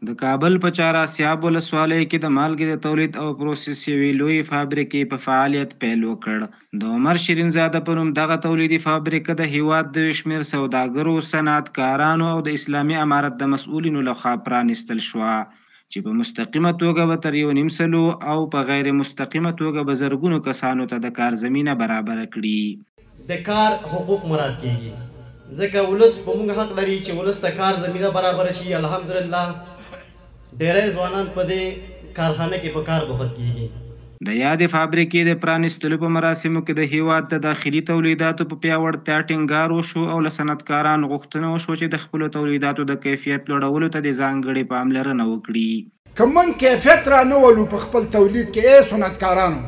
د کابل په چهاراسیاب ولسوالۍ کې د مالګې د تولید او پروسس یوې لویې فابریکې په فعالیت پیل وکړ. د عمر شیرین زاده په نوم دغه تولیدي فابریکه د هېواد د یو شمېر سوداګرو، صنعت کارانو او د اسلامي امارت د مسؤلینو له خوا پرانیستل شوه، چې په مستقیمه توګه به تر یو نیم سلو او په غیر مستقیمه توګه به زرګونو کسانو ته د کار زمینه برابره کړي. د کار حقوق مراعات کیږي، ځکه ولس په موږ حق لري چې ولس ته کار زمینه برابره شي. الحمدلله ډیری ځوانان په دې کارخانه کې په کار بوخت کیږي. د یادې فابریکې د پرانیستلو په مراسمو کې د هېواد د داخلي تولیداتو په پیاوړتیا ټینګار وشو او له صنعتکارانو غوښتنه وشوه چې د خپلو تولیداتو د کیفیت لوړولو ته دې ځانګړې پاملرنه وکړي. که موږ کیفیت را نه ولو په خپل تولید کې، ای صنعتکارانو،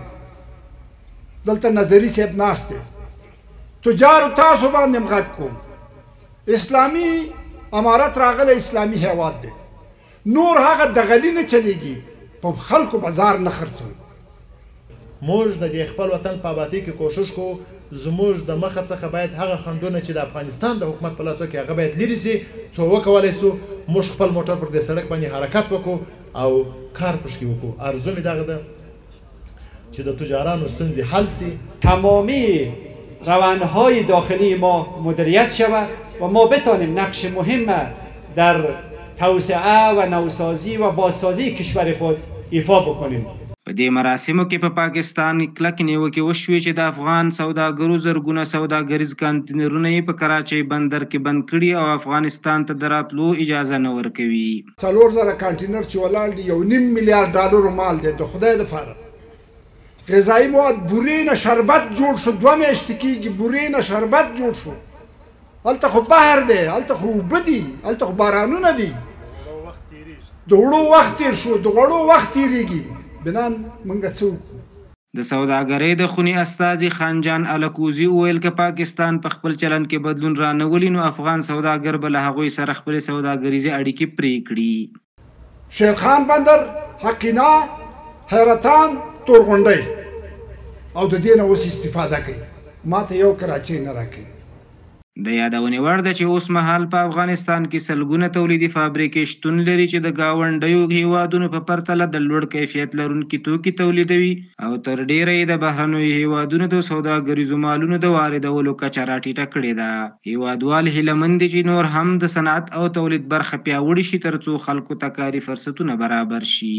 دلته نظري صاحب ناست دی، تجارو تاسو باندې هم غږ کوم، اسلامي امارت راغلی، اسلامي هیواد دی، نور هغه دغلي نه چلیږي، په خلکو بازار نه خرڅوو. موږ د دې خپل وطن په آبادۍ کې کوښښ کوو، زموږ د مخه څخه باید هغه خنډونه چې د افغانستان د حکومت په لاسو کې هغه باید لیرې شي، څو وکولای شو موږ خپل موټر پر دې سړک باندې حرکت وکړو او کار پکې وکړو. آرزو مې دغه ده چې د تجارانو ستونزې حل شي. تمامی روندهای داخلی ما مدیریت شود و ما بتانیم نقش مهم در توسعه و نوسازی و بازسازی کشور خود ایفا بکنیم. په دې مراسمو کې په پاکستان کلکې نیوکې وشوې چې د افغان سوداګرو زرګونه سوداګریز کانتینرونه یې په کراچۍ بندر کې بند کړي او افغانستان ته د راتلو اجازه نه ورکوي. 4000 کانټینر چې ولاړ دي، 1.5 میلیارډ ډالرو مال دی. د خدای دپاره غذایي مواد، بورې نه شربت جوړ شو، 2 میاشتې کېږي بورې نه شربت جوړ شو. هلته خو بحر دی، هلته خو اوبه دي، هلته خو بارانونه دي. د وړو وخت تېر شو، د غوړو وخت تېرېږي، بنان موږ څه وکړو؟ د سوداګرۍ د خونې استازي خانجان الکوزي وویل، که پاکستان په خپل چلند کې بدلون رانه ولي نو افغان سوداګر به له هغوی سره خپلې سوداګریزې اړیکې پرې کړي. شیرخان بندر، حقینا، حیرتان، تورغونډۍ او د دې نه اوس استفاده کوي، ماته یو کراچۍ نه راکوي. د یادونې وړ ده چې اوس مهال په افغانستان کې سلګونه تولیدي فابریکې شتون لري چې د ګاونډیو هیوادونو په پرتله د لوړ کیفیت لرونکي توکي تولیدوي او تر ډېره یې د بهرنیو هیوادونو د سوداګریزو مالونو د واردولو کچه راټیټه کړې ده. هیوادوال هیله من دي چې نور هم د صنعت او تولید برخه پیاوړې شي ترڅو خلکو ته کاري فرصتونه برابر شي.